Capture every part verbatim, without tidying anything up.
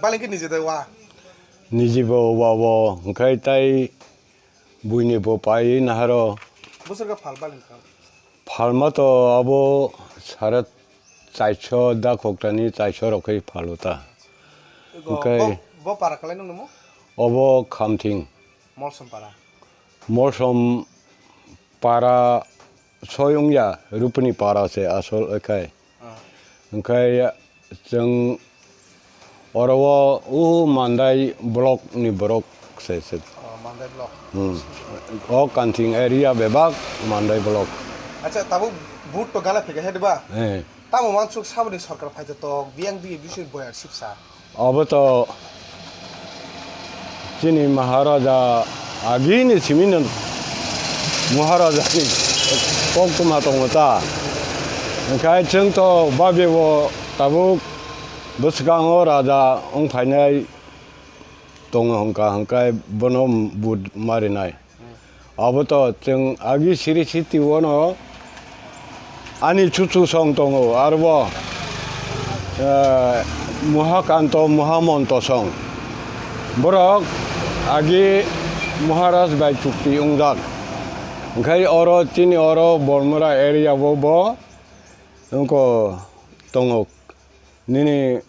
Palengke niji de wa. Niji bo wa bo, hwnkhe tai buini bo pai naharo. Bosor ka phal palengka. Phalma to abo sara chaiso da khoktani chaiso rok khe phalo ta. Go, hwnkhe bo, bo para kalai nung namo? Obo Khamthing. Molsom para. Molsom para soi wngya, Rupini para se asol ekhai. Ah. Hwnkhe chwng oro o, o Mandai block ni borok se, se. Oh, Mandai block. Hmm. O Kanthing area bebak Mandai block. Acha, tabuk vote to gala phika he diba? Eh. Tamo wansuk saboni sorkar phaito tok, biyang digi bising boyar sipsa. Obo to chini Maharaja agini simino Maharajani koktwma tongo ta. Hwnkhe chwng to babio tabuk bwskango raja wng phainai tongo hwnkha, hwnkhe bono vote marinai. Abo to chwng agi siri siti ono ani chuchu song tongo, arbo, eh, Muhakanto, Muhamonto song. Borok agi Maharaj bai chukti wngjak. Hwnkhe oro chini oro Bormora area o bo wngko tongo. Nini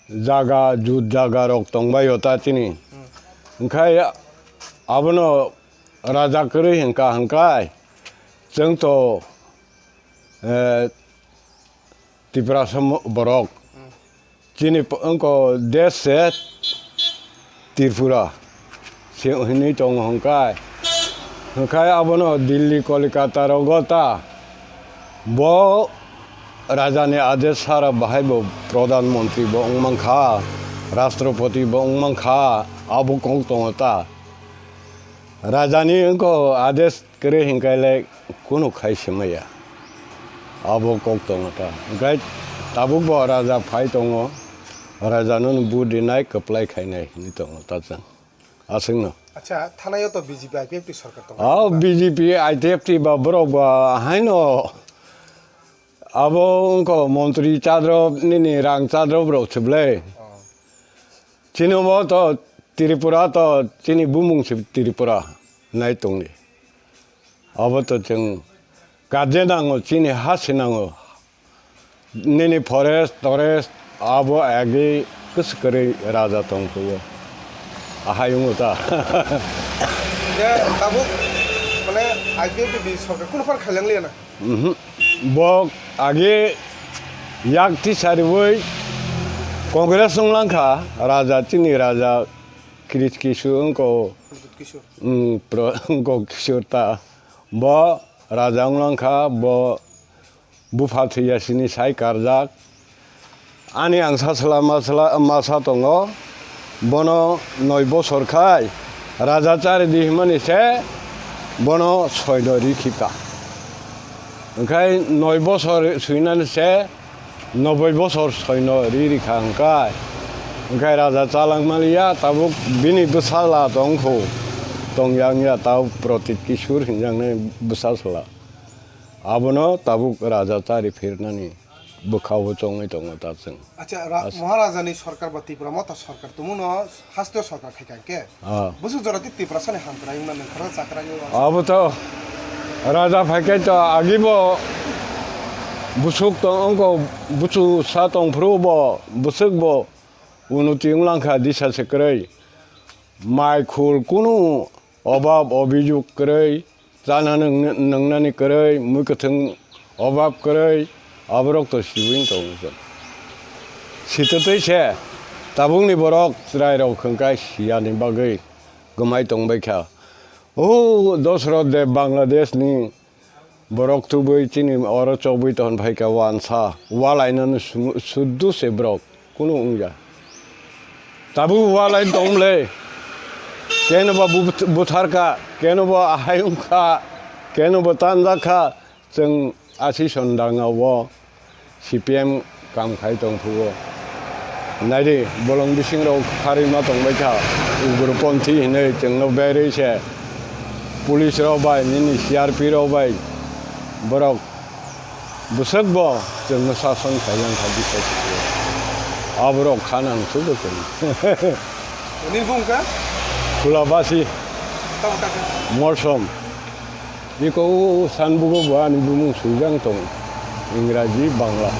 jaga, jut jaga rok tongbaio ta chini. Hmm. Hwnkhe abono raja kwrwi hwnkha hwnkhe chwng to, eh, Tiprasa mo-, borok. Hmm. Chini p-, wngko desh se Tripura. Se hwnwi tongo hwnkhe, hwnkhe abono Delhi, Kolkata rogo ta bo rajani adesh sara bahai bo Pradhan Mantri bo wng mankha, Rashtrapati bo wng mankha, abo kok tongo ta. Rajani wngko adesh kwrwi hwnkhe le kunu khai se maya. Abo kok tongo ta. Hwnkhe tabuk bo raja phai tongo, rajano vote rinai kwplai khainai hwnwi tongo ta chwng. Aswkno. Acha, thanai o to B J P I P F T sorkar tongo. Ah, B J P I P F T ba borok ba haino abo wngkha montri chadrop nini rang chadrop rok sible. Oh. Chini bo to Tripura to chini bumung si Tripura nai tongdi. Abo to chwng kaje nango, chini ha si nango. Nini forest, torest, abo agi kwswk kwrwi raja tong phuru. Ahai wngo ta. Je tabuk, mane, I P F T ni sorkar kunu phano khailang liya na? Mhm. Bo agi yak tisariwi Congress wng langkha, raja, chini raja Krish Kishore wngko. Pradyut Kishore. Mm, pro-, wngko Kishore ta. Bo raja wng langkha, bo bupha thwiya sini sai karjak. Ani ang sasla masla, masa tongo, bono noi bosor khai raja chari di himani se bono soino ri khika. Hwnkhe noi bosor swinani se noboi bosor soino ri rikha hwnkhe. Hwnkhe raja chalangmaliya tabuk bini bwsala tongkhu, tongya wngya tabuk Pradyut Kishore hinjaknai bwsasla. Abono tabuk raja chari phirnani bwkhao chongwi tongo ta chwng. Acha, ra-, As- Maharajani sorkar ba Tipra Motha sorkar tongmano haste sorkar khai kha khe. Ah. Bwswk jora tei Tiprasani hamkrai wngna nangkha, chakrai wngna. Abo to raja phai khe to agibo bwswk to wngkha, bwswk sa tong phuru bo, bwswk bo unoti wng langkha disa se kwrwi. Mai khul kunu obab obijog kwrwi, chana nwng-, nwngnani kwrwi, mui kwthwng obab kwrwi, aborok to siwi tongo chwng. Sitwtwi se tabukni borok chwrairok hwnkha siyani bagwi gwmai tongbaikha. O Dosrot de Bangladeshni borok tubui chini oro chobui ton phaikha wansa, walainani sum-, suddu se borok kunu wngya. Tabuk walai tongmle, keno ba bu-, butharkha, keno ba ahai wngkha, keno ba tanjakha, chwng asi sondanga o C P M kam khai tong phuo. Naidi, bolong bisingrok pharwi ma tongbai kha, ugroponthi hinwi chwngno berwi se, police rok bai, nini C R P rok bai, borok bwswk bo chwngno sason khai yang kha, bisa se. Aborok kha nang sugo chwng. Nini bung kha? Khulabasi. Tamo kha khe? Morsom. Biko o sanbugo bo ani bumung swijang tong. Ingraji, Bangla.